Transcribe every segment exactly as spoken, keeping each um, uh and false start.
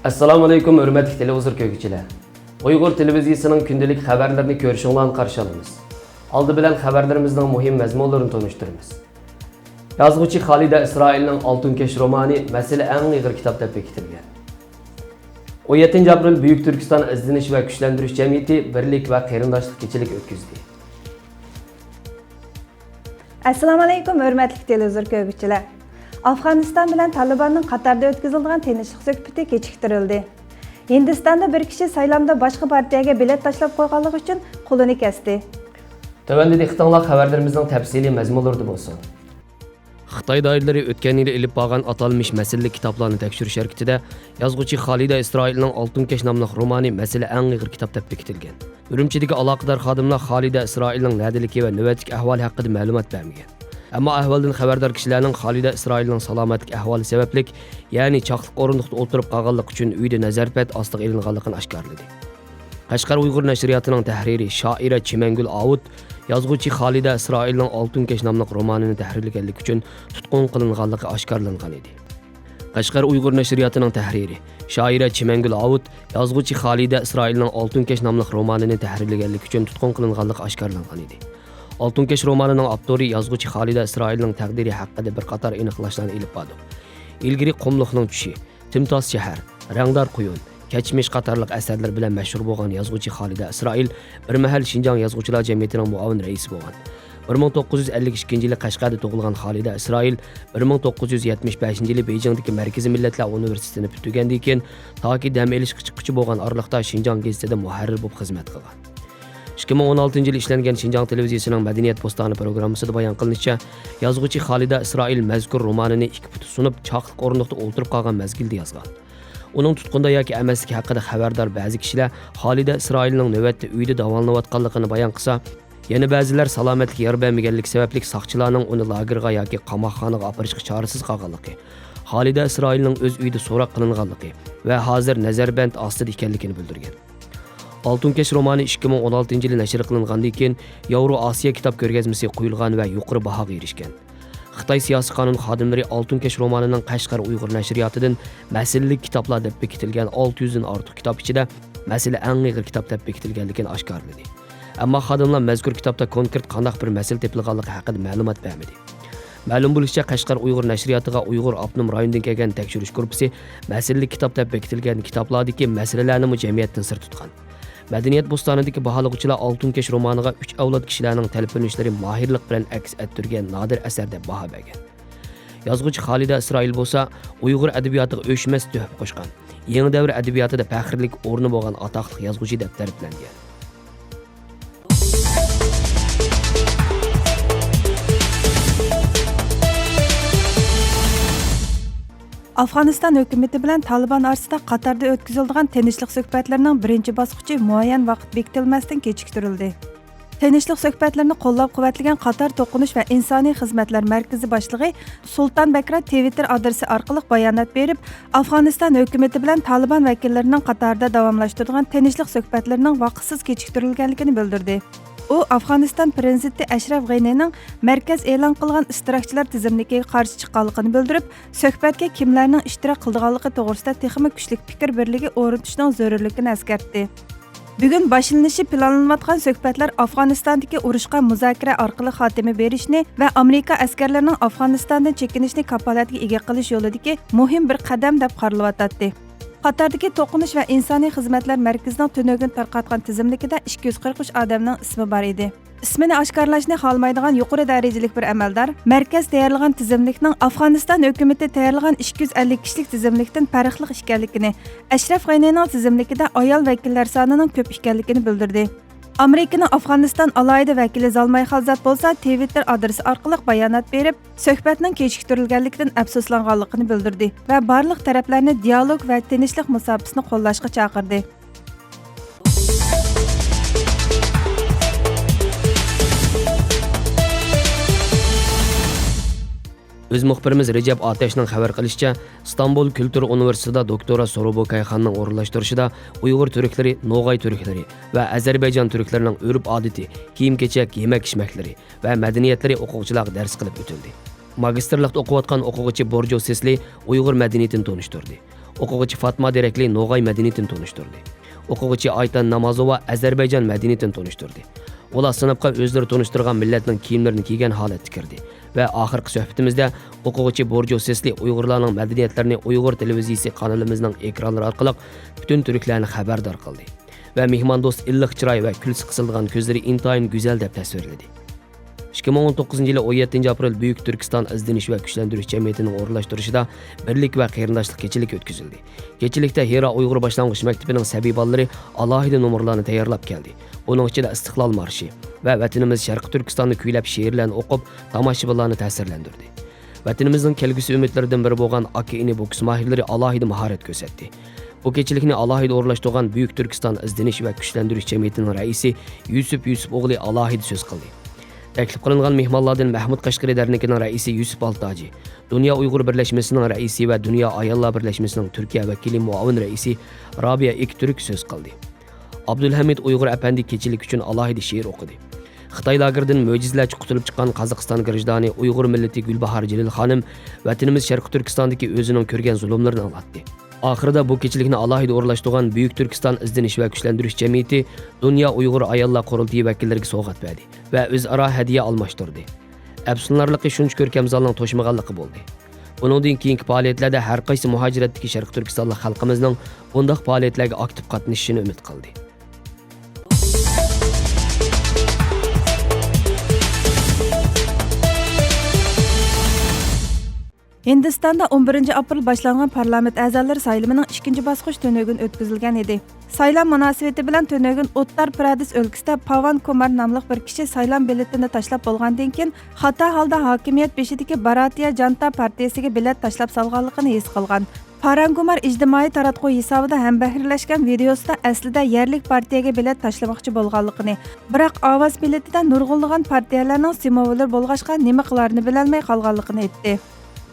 ئەسسالامۇئەلەيكۇم، ھۆرمەتلىك تېلېۋىزور كۆرگۈچىلەر! ئۇيغۇر تېلېۋىزىيىسىنىڭ كۈندىلىك خەۋەرلىرىنى كۆرۈشۈڭلارنى قارشى ئالىمىز. ئالدى بىلەن خەۋەرلىرىمىزنىڭ مۇھىم مەزمۇنلىرىنى تونۇشتۇرىمىز. يازغۇچى خالىدە ئىسرائىلنىڭ ئالتۇن كەش رومانى مەسىلە ئەڭ ئېغىر كىتاب دەپ بېكىتىلگەن. ئون يەتتىنچى ئاپرېل بۈيۈك تۈركىستان ئىزدىنىش ۋە كۈچلەندۈرۈش جەمئىيىتى بىرلىك ۋە قېرىنداشلىق كېچىلىك ئۆتكۈزدى. ئەسسالامۇئەلەيكۇم، ھۆرمەتلىك تېلېۋىزور كۆرگۈچىلەر! ئافغانىستان بىلەن تالىباننىڭ قاتاردا ئۆتكۈزۈلىدىغان تىنچلىق سۆھبىتى كېچىكتۈرۈلدى. ھىندىستاندا بىر كىشى سايلامدا باشقا پارتىيەگە بېلەت تاشلاپ قويغانلىقى ئۈچۈن قولىنى كەستى. تۆۋەندە دىققىتىڭلار خەۋەرلىرىمىزنىڭ تەپسىلىي مەزمۇنلىرىدا بولسۇن. خىتاي دائىرىلىرى ئۆتكەن يىلى ئېلىپ بارغان ئاتالمىش مەسىلىلىك كىتابلارنى تەكشۈرۈش ھەرىكىتىدە يازغۇچى خالىدە ئىسرائىلنىڭ ئالتۇن كەش ناملىق رومانى مەسىلە ئەڭ ئېغىر كىتاب دەپ بېكىتىلگەن. ئۈرۈمچىدىكى ئالاقىدار خادىملار خالىدە ئىسرائىلنىڭ نەدىلىكى ۋە نۆۋەتتىكى ئەھۋالى ھەققىدە مەلۇمات بەرمىگەن. ئەمما ئەھۋالدىن خەۋەردار كىشىلەرنىڭ خالىدە ئىسرائىلنىڭ سالامەتلىك ئەھۋالى سەۋەبلىك، يەنى چاقلىق ئورۇندۇقتا ئولتۇرۇپ قالغانلىقى ئۈچۈن ئۆيىدە نەزەربەند ئاستىغا ئېلىنغانلىقىنى ئاشكارىلىدى. قەشقەر ئۇيغۇر نەشرىياتىنىڭ تەھرىرى شائىرە چىمەنگۈل ئاۋۇت يازغۇچى خالىدە ئىسرائىلنىڭ ئالتۇن كەش ناملىق رومانىنى تەھرىرلىگەنلىكى ئۈچۈن تۇتقۇن قىلىنغانلىقى ئاشكارىلانغان ئىدى. قەشقەر ئۇيغۇر نەشرىياتىنىڭ تەھرىرى شائىرە چىمەنگۈل ئاۋۇت يازغۇچى خالىدە ئىسرائىلنىڭ ئالتۇن كەش ناملىق رومانىنى تەھرىرلىگەنلىكى ئۈچۈن تۇتقۇن قىلىنغانلىقى ئاشكارىلانغان ئىدى. ئالتۇن كەش رومانىنىڭ ئاپتورى يازغۇچى خالىدە ئىسرائىلنىڭ تەقدىرى ھەققىدە بىر قاتار ئېنىقلاشلارنى ئېلىپ باردۇق. ئىلگىرى قۇملۇقنىڭ چۈشى، تىمتاس شەھەر، رەڭدار قۇيۇن، كەچمىش قاتارلىق ئەسەرلىرى بىلەن مەشھۇر بولغان يازغۇچى خالىدە ئىسرائىل بىر مەھەل شىنجاڭ يازغۇچىلار جەمئىيىتىنىڭ مۇئاۋىن رەئىسى بولغان. بىر مىڭ توققۇز يۈز ئەللىك ئىككىنچى يىلى قەشقەردە تۇغۇلغان خالىدە ئىسرائىل بىر مىڭ توققۇز يۈز يەتمىش بەشىنچى يىلى بېيجىڭدىكى مەركىزىي مىللەتلەر ئۇنىۋېرسىتېتىنى پۈتتۈرگەندىن كېيىن، تاكى دەم ئېلىشقا چىققۇچە بولغان ئارىلىقتا شىنجاڭ گېزىتىدە مۇھەررىر بولۇپ خىزمەت قىلغان. ئىككى مىڭ ئون ئالتىنچى يىلى ئىشلەنگەن شىنجاڭ تېلېۋىزىيىسىنىڭ مەدەنىيەت بوستانى پروگراممىسىدا بايان قىلىنىشىچە، يازغۇچى خالىدە ئىسرائىل مەزكۇر رومانىنى ئىككى پۇتى سۇنۇپ، چاقلىق ئورۇندۇقتا ئولتۇرۇپ قالغان مەزگىلدە يازغان. ئۇنىڭ تۇتقۇندا ياكى ئەمەسلىكى ھەققىدە خەۋەردار بەزى كىشىلەر خالىدە ئىسرائىلنىڭ نۆۋەتتە ئۆيىدە داۋالىنىۋاتقانلىقىنى بايان قىلسا، يەنە بەزىلەر سالامەتلىكى يار بەرمىگەنلىكى سەۋەبلىك ساقچىلارنىڭ ئۇنى لاگېرغا ياكى قاماقخانىغا ئاپىرىشقا چارىسىز قالغانلىقى، خالىدە ئىسرائىلنىڭ ئۆز ئۆيىدە سوراق قىلىنغانلىقى ۋە ھازىر نەزەربەند ئاستىدا ئىكەنلىكىنى بىلدۈرگەن. ئالتۇن كەش رومانى ئىككى مىڭ ئون ئالتىنچى يىلى نەشر قىلىنغاندىن كېيىن، ياۋرو ئاسىيا كىتاب كۆرگەزمىسى قويۇلغان ۋە يۇقىرى باھاغا ئېرىشكەن. خىتاي سىياسىي قانۇن خادىملىرى ئالتۇن كەش رومانىنىڭ قەشقەر ئۇيغۇر نەشرىياتىدىن مەسىلىلىك كىتابلار دەپ بېكىتىلگەن ئالتە يۈزدىن ئارتۇق كىتاب ئىچىدە مەسىلە ئەڭ ئېغىر كىتاب دەپ بېكىتىلگەنلىكىنى ئاشكارىلىدى. ئەمما خادىملار مەزكۇر كىتابتا كونكرېت قانداق بىر مەسىلە تېپىلغانلىقى ھەققىدە مەلۇمات بەرمىدى. مەلۇم بولۇشىچە، قەشقەر ئۇيغۇر نەشرىياتىغا ئۇيغۇر ئاپتونوم رايونىدىن كەلگەن تەكشۈرۈش گۇرۇپپىسى مەسىلىلىك كىتاب دەپ بېكىتىلگەن كىتابلاردىكى مەسىلىلەرنىمۇ جەمئىيەتتىن سىر تۇتقان. مەدەنىيەت بوستانىدىكى باھالىغۇچىلار ئالتۇن كەش رومانىغا ئۈچ ئەۋلاد كىشىلەرنىڭ تەلپۈنۈشلىرى ماھىرلىق بىلەن ئەكس ئەتتۈرگەن نادىر ئەسەر دەپ باھا بەرگەن. يازغۇچى خالىدە ئىسرائىل بولسا ئۇيغۇر ئەدەبىياتىغا ئۆچمەس تۆھپە قوشقان، يېڭى دەۋر ئەدەبىياتىدا پەخىرلىك ئورنى بولغان ئاتاقلىق يازغۇچى دەپ تەرىپلەنگەن. ئافغانىستان ھۆكۈمىتى بىلەن تالىبان ئارىسىدا قاتاردا ئۆتكۈزۈلىدىغان تىنچلىق سۆھبەتلىرىنىڭ بىرىنچى باسقۇچى مۇئەييەن ۋاقىت بېكىتىلمەستىن كېچىكتۈرۈلدى. تىنچلىق سۆھبەتلىرىنى قوللاپ-قۇۋۋەتلىگەن قاتار توقۇنۇش ۋە ئىنسانىي خىزمەتلەر مەركىزى باشلىقى سۇلتان بەكرا تىۋىتتېر ئادرېسى ئارقىلىق بايانات بېرىپ، ئافغانىستان ھۆكۈمىتى بىلەن تالىبان ۋەكىللىرىنىڭ قاتارىدا داۋاملاشتۇرىدىغان تىنچلىق سۆھبەتلىرىنىڭ ۋاقىتسىز كېچىكتۈرۈلگەنلىكىنى بىلدۈردى. ئۇ ئافغانىستان پىرېزىدېنتى ئەشرەف غېنىنىڭ مەركەز ئېلان قىلغان ئىشتىراكچىلار تىزىملىكىگە قارشى چىققانلىقىنى بىلدۈرۈپ، سۆھبەتكە كىملەرنىڭ ئىشتىراك قىلىدىغانلىقى توغرىسىدا تېخىمۇ كۈچلۈك پىكىر بىرلىكى ئورنىتىشنىڭ زۆرۈرلۈكىنى ئەسكەرتتى. بۈگۈن باشلىنىشى پىلانلىنىۋاتقان سۆھبەتلەر ئافغانىستاندىكى ئۇرۇشقا مۇزاكىرە ئارقىلىق خاتىمە بېرىشنى ۋە ئامېرىكا ئەسكەرلىرىنىڭ ئافغانىستاندىن چېكىنىشىنى كاپالەتكە ئىگە قىلىش يولىدىكى مۇھىم بىر قەدەم دەپ قارىلىۋاتاتتى. قاتاردىكى توقۇنۇش ۋە ئىنسانىي خىزمەتلەر مەركىزىنىڭ تۈنۈگۈن تارقاتقان تىزىملىكىدە ئىككى يۈز قىرىق ئۈچ ئادەمنىڭ ئىسمى بار ئىدى. ئىسمىنى ئاشكارىلاشنى خالىمايدىغان يۇقىرى دەرىجىلىك بىر ئەمەلدار مەركەز تەييارلىغان تىزىملىكنىڭ ئافغانىستان ھۆكۈمىتى تەييارلىغان ئىككى يۈز ئەللىك كىشىلىك تىزىملىكتىن پەرقلىق ئىكەنلىكىنى، ئەشرەف غېنىنىڭ تىزىملىكىدە ئايال ۋەكىللەر سانىنىڭ كۆپ ئىكەنلىكىنى بىلدۈردى. ئامېرىكىنىڭ ئافغانىستان ئالاھىدە ۋەكىلى زالماي خالزاد بولسا تىۋىتتېر ئادرېسى ئارقىلىق بايانات بېرىپ، سۆھبەتنىڭ كېچىكتۈرۈلگەنلىكىدىن ئەپسۇسلانغانلىقىنى بىلدۈردى ۋە بارلىق تەرەپلەرنى دىيالوگ ۋە تىنچلىق مۇساپىسىنى قوللاشقا چاقىردى. ئۆز مۇخبىرىمىز رەجەپ ئاتەشنىڭ خەۋەر قىلىشىچە، ئىستانبۇل كۈلتۈر ئۇنىۋېرسىتېتىدا دوكتورا سورو بوكايخاننىڭ ئورۇنلاشتۇرۇشىدا ئۇيغۇر تۈركلىرى، نوغاي تۈركلىرى ۋە ئەزەربەيجان تۈركلىرىنىڭ ئۆرپ-ئادىتى، كىيىم-كېچەك، يېمەك-ئىچمەكلىرى ۋە مەدەنىيەتلىرى ئوقۇغۇچىلارغا دەرس قىلىپ ئۆتۈلدى. ماگىستىرلىقتا ئوقۇۋاتقان ئوقۇغۇچى بورجو سېسلى ئۇيغۇر مەدەنىيىتىنى تونۇشتۇردى. ئوقۇغۇچى فاتما دېرەكلى نوغاي مەدەنىيىتىنى تونۇشتۇردى. ئوقۇغۇچى ئايتان نامازوۋا ئەزەربەيجان مەدەنىيىتىنى تونۇشتۇردى. ئۇلار سىنىپقا ئۆزلىرى تونۇشتۇرغان مىللەتنىڭ كىيىملىرىنى كىيگەن ھالەتتە كىردى ۋە ئاخىرقى سۆھبىتىمىزدە ئوقۇغۇچى بورجو سېسلى ئۇيغۇرلارنىڭ مەدەنىيەتلىرىنى ئۇيغۇر تېلېۋىزىيىسى قانىلىمىزنىڭ ئېكرانلىرى ئارقىلىق پۈتۈن تۈركلەرنى خەۋەردار قىلدى ۋە مېھماندوست ئىللىق چىراي ۋە كۈلكىسى قىسىلغان كۆزلىرى ئىنتايىن گۈزەل دەپ تەسۋىرلىدى. ئىككى مىڭ ئون توققۇزىنچى يىلى ئون يەتتىنچى ئاپرېل بۈيۈك تۈركىستان ئىزدىنىش ۋە كۈچلەندۈرۈش جەمئىيىتىنىڭ ئورۇنلاشتۇرۇشىدا بىرلىك ۋە قېرىنداشلىق كېچىلىكى ئۆتكۈزۈلدى. كېچىلىكتە ھىرا ئۇيغۇر باشلانغۇچ مەكتىپىنىڭ سەبىي بالىلىرى ئالاھىدە نومۇرلارنى تەييارلاپ كەلدى. ئۇنىڭ ئىچىدە ئىستىقلال مارشى ۋە ۋەتىنىمىز شەرقىي تۈركىستاننى كۈيلەپ شېئىرلەرنى ئوقۇپ، تاماشىبىنلارنى تەسىرلەندۈردى. ۋەتىنىمىزنىڭ كەلگۈسى ئۈمىدلىرىدىن بىرى بولغان ئاكا-ئىنى بوكس ماھىرلىرى ئالاھىدە ماھارەت كۆرسەتتى. بۇ كېچىلىكنى ئالاھىدە ئورۇنلاشتۇرغان بۈيۈك تۈركىستان ئىزدىنىش ۋە كۈچلەندۈرۈش جەمئىيىتىنىڭ رەئىسى يۈسۈپ يۈسۈپ ئوغلى ئالاھىدە سۆز قىلدى. تەكلىپ قىلىنغان مېھمانلاردىن مەھمۇد قەشقىرى دەرنىكىنىڭ رەئىسى يۈسۈپ ئالتاجى، دۇنيا ئۇيغۇر بىرلەشمىسىنىڭ رەئىسى ۋە دۇنيا ئاياللار بىرلەشمىسىنىڭ تۈركىيە ۋەكىلى مۇئاۋىن رەئىسى رابىيە ئېكتۈرك سۆز قىلدى. ئابدۇلھەمىد ئۇيغۇر ئەپەندى كېچىلىك ئۈچۈن ئالاھىدە شېئىر ئوقۇدى. خىتاي لاگېرىدىن مۆجىزىلەرچە قۇتۇلۇپ چىققان قازاقىستان گىرىجدانى ئۇيغۇر مىللىتى گۈلباھار جېلىل خانىم ۋەتىنىمىز شەرقىي تۈركىستاندىكى ئۆزىنىڭ كۆرگەن زۇلۇملىرىنى ئاڭلاتتى. ئاخىرىدا بۇ كېچىلىكنى ئالاھىدە ئورۇنلاشتۇرغان بۈيۈك تۈركىستان ئىزدىنىش ۋە كۈچلەندۈرۈش جەمئىيىتى دۇنيا ئۇيغۇر ئاياللار قۇرۇلتىيى ۋەكىللىرىگە سوۋغات بەردى ۋە ئۆزئارا ھەدىيە ئالماشتۇردى. ئەپسۇسلىنارلىقى، شۇنچە كۆركەم زالنىڭ توشمىغانلىقى بولدى. بۇنىڭدىن كېيىنكى پائالىيەتلەردە ھەر قايسى مۇھاجىرەتتىكى شەرقىي تۈركىستانلىق خەلقىمىزنىڭ بۇنداق پائالىيەتلەرگە ئاكتىپ قاتنىشىشىنى ئۈمىد قىلدى. ھىندىستاندا ئون بىرىنچى ئاپرېل باشلانغان پارلامېنت ئەزالىرى سايلىمىنىڭ ئىككىنچى باسقۇچى تۈنۈگۈن ئۆتكۈزۈلگەن ئىدى. سايلام مۇناسىۋىتى بىلەن تۈنۈگۈن ئۇتتار پرادېش ئۆلكىسىدە پاۋان كۇمار ناملىق بىر كىشى سايلام بېلىتىنى تاشلاپ بولغاندىن كېيىن، خاتا ھالدا ھاكىمىيەت بېشىدىكى باراتىيە جانتا پارتىيىسىگە بېلەت تاشلاپ سالغانلىقىنى ھېس قىلغان. پاراڭ كۇمار ئىجتىمائىي تاراتقۇ ھېسابىدا ھەمبەھىرلەشكەن ۋىدېيوسىدا ئەسلىدە يەرلىك پارتىيەگە بېلەت تاشلىماقچى بولغانلىقىنى، بىراق ئاۋاز بېلىتىدە نۇرغۇنلىغان پارتىيەلەرنىڭ سىمۋوللىرى بولغاچقا نېمە قىلارىنى بىلەلمەي قالغانلىقىنى ئېيتتى.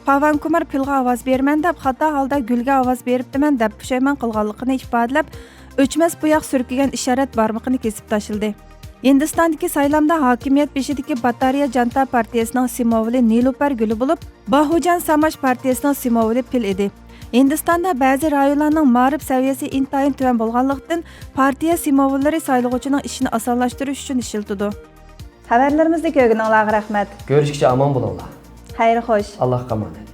پاۋان كۇمار پىلغا ئاۋاز بېرىمەن دەپ خاتا ھالدا گۈلگە ئاۋاز بېرىپتىمەن دەپ پۇشايمان قىلغانلىقىنى ئىپادىلەپ، ئۆچمەس بوياق سۈركىگەن ئىشارەت بارمىقىنى كېسىپ تاشلىدى. ھىندىستاندىكى سايلامدا ھاكىمىيەت بېشىدىكى باتارىيە جانتا پارتىيەسىنىڭ سىمۋولى نېلۇپەر گۈلى بولۇپ، باھۇجان ساماج پارتىيەسىنىڭ سىمۋولى پىل ئىدى. ھىندىستاندا بەزى رايونلارنىڭ مائارىپ سەۋىيەسى ئىنتايىن تۆۋەن بولغانلىقتىن، پارتىيە سىمۋوللىرى سايلىغۇچىنىڭ ئىشىنى ئاسانلاشتۇرۇش ئۈچۈن ئىشلىتىدۇ. خەۋەرلىرىمىزنى كۆرگىنىڭلارغا رەھمەت. كۆرۈشكىچە ئامان بولۇڭلار. خەير خوش. ئاللاھقا ئامانەت.